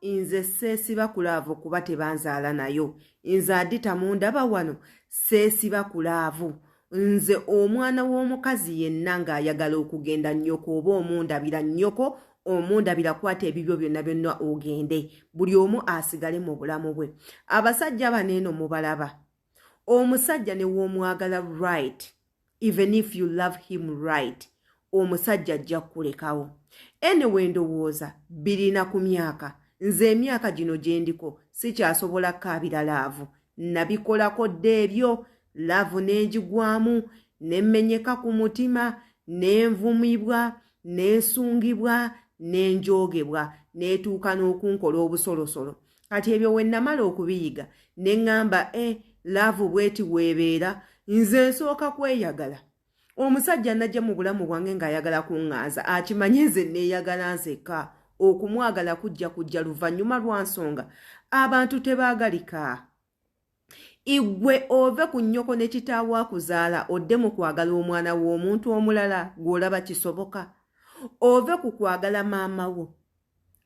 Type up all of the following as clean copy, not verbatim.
Nze seesiba ku love kuba tebanzaala nayo. Nze Adita mundaba wano, seesiba ku love. Nze omwana w'omukazi yenna ng'ayagala okugenda, nnyoko oba omundabira, nnyoko omundabira, kwata ebibyo byonna byonna ogende. Buli omu asigale mu bulamu bwe. Abasajja bano eno mubalaba, omusajja ne w'omwagala right, even if you love him right, omusajja ajja kukulekawo. Anyway, ndowooza birina ku myaka. Nze emyaka gino gye ndiko sikyasobola kukaabira love. Nabikolako dda ebyo, love n'engigwamu, nemmenyeka ku mutima, nenvumibwa, nensungibwa, nenjogebwa, neetuuka n'okunkola obusolosolo. Kati ebyo we namala okubiyiga, ne ŋŋamba, e love bweti weebeera. Nze nsooka kweyagala. Omusajja najja mu bulamu bwange ng'ayagala kuŋŋanza, akimanye nze neeyagala nzekka. Okumwagala kujja kujja luvannyuma lwa nsonga. Abantu tebaagalika. Igwe ove ku nnyoko ne kitaawo akuzaala, odde mu kwagala omwana w'omuntu omulala gw'olaba, kisoboka? Ove ku kwagala maama wo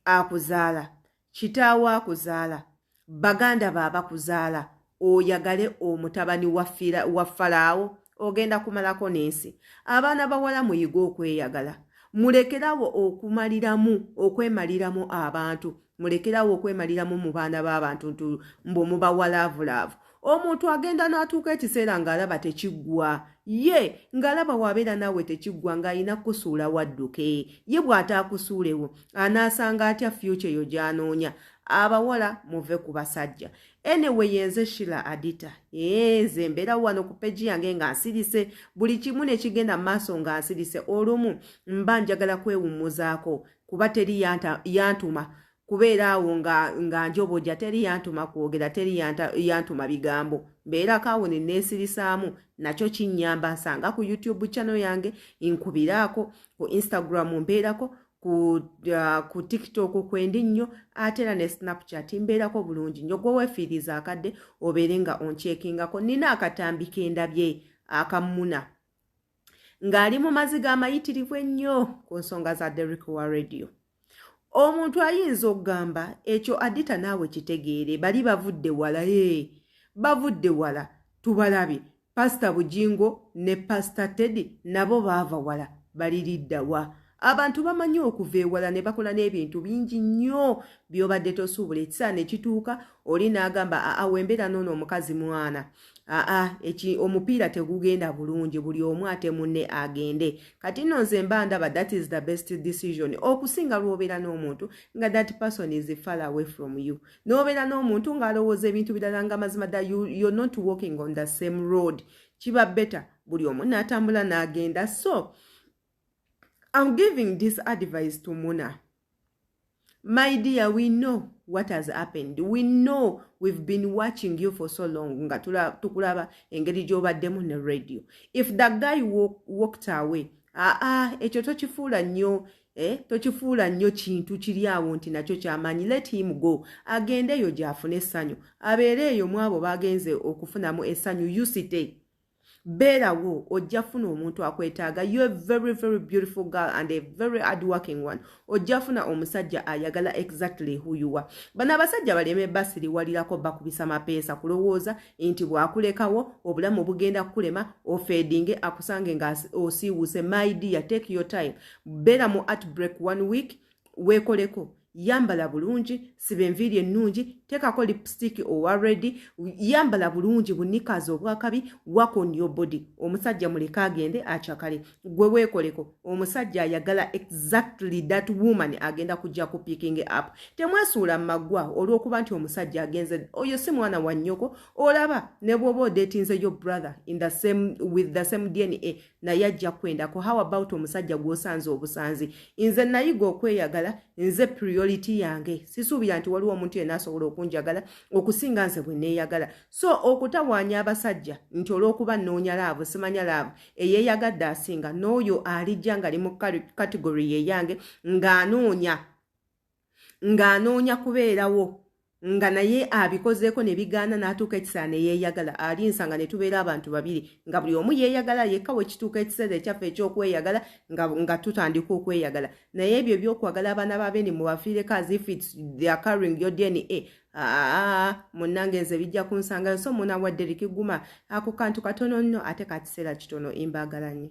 akuzaala, kitaawo akuzaala, baganda be abakuzaala, oyagale omutabani wa Falaawo? Ogenda kumalako n'ensi. Abaana bawala, muyige okweyagala. Mulekerawo okumaliramu, okwemaliramu abantu. Mulekerawo okwemaliramu mu baana b'abantu nti mbu mubawa love. Love, omuntu agenda n'atuuka ekiseera ng'alaba tekiggwa, ye ng'alaba waabeera naawe tekiggwa, ng'alina kukusuula wadduke. Ye bw'ataakusuulewo, anaasanga atya future eyo gy'anoonya? Abawala, muve ku basajja. Anyway, yenze Shila Adita. Nze mbeera wano ku page yange nga nsirise, buli kimu ne kigenda mu maaso nga nsirise. Olumu mba njagala kwewummuzaako kuba teri yantuma kubeera awo nga njoboja, teri yantuma kwogera, teri yantuma bigambo. Mbeerako awo ne neesirisaamu, nakyo kinnyamba. Nsanga ku YouTube channel yange, nkubiraako ku Instagram, mbeerako ku TikTok kwendi nnyo, ate era ne Snapchat mbeerako bulungi nnyo. Gwe weefiiriza akadde obeere nga onkyekingako. Nina akatambi kendabye akamuna ng'ali mu maziga amayitirivu ennyo ku nsonga za Derrick wa Radio. Omuntu ayinza okugamba ekyo, Adita naawe kitegeere, bali bavudde wala. E bavudde wala, tubalabye. Pasita Bujingo ne Pasita Teddy nabo baava wala, baliriddawa? Abantu bamanyi okuva ewala ne bakola n'ebintu bingi nnyo by'obadde tosuubula. Ekiseera ne kituuka, oli n'agamba, "Aa, wembeera noono omukazi mwana, aa, eki omupiira tegugenda bulungi." Buli omu ate munne agende. Kati nno nze mba ndaba that is the best decision, okusinga lw'obeera n'omuntu nga that person is far away from you, n'obeera n'omuntu ng'alowooza ebintu birala, nga mazima dda you're not walking on the same road. Kiba better buli omu n'atambula n'agenda. So I'm giving this advice to Muna. My dear, we know what has happened. We know, we've been watching you for so long nga tukulaba engeri gy'obaddemu ne Radio. If the guy walked away, aa, ekyo tokifuula nnyo, tokifuula nnyo kintu kiri awo nti nakyo kyamaanyi. Let him go, agende eyo gy'afune essanyu, abeere eyo mu abo bagenze okufunamu essanyu. Usite beerawo, ojja funa omuntu akwetaaga. You a very very beautiful girl and a very hard working one. Ojja funa omusajja ayagala exactly who you are. Bano abasajja baleme basiriwalirako, bakubisa mapeesa kulowooza nti bw'akulekawo obulamu bugenda kukulema, ofeedinge, akusange nga osiiwuuse. My dear, take your time. Beera mu heartbreak one week, weekoleko, yambala bulungi, siba enviiri ennungi, teekako lipstick owa ready, yambala bulungi bunikazi obwakabi, work on your body. Omusajja muleke agende akyakale, gwe weekoleko. Omusajja ayagala exactly that woman agenda kujja ku picking up. Temwesuula mu maggwa olw'okuba nti omusajja agenze. Oyo si mwana wa nnyoko. Olaba ne bw'oba odeetinze your brother in the same, with the same DNA, naye ajja kwendako. How about omusajja gw'osanze obusanzi? Nze nayiga okweyagala. Nze priority yange, sisuubira nti waliwo omuntu yenna asobola okunjagala okusinga nze bwe neeyagala. So okutawaanya abasajja nti olw'okuba nnoonya love, simanya love, eyeeyagadde asinga n'oyo alijja nga ali mu category yeyange, ng'anoonya kubeerawo. Nga naye abikozeeko ne bigaana, n'atuuka ekiseera ne yeeyagala. Alinsanga ne tubeera abantu babiri nga buli omu yeeyagala yekka. Wekituuka ekiseera ekyaffe ekyokweyagala, nga tutandika okweyagala. Naye ebyo ebyokwagala abaana babeeni mubafiireko, as if it's they are carrying your DNA. Aa, munnange, nze bijja kunsangayo. So muna wa Deriki, guma, ako kantu katono nnyo ate ka kiseera kitono. Imbaagala nnyo.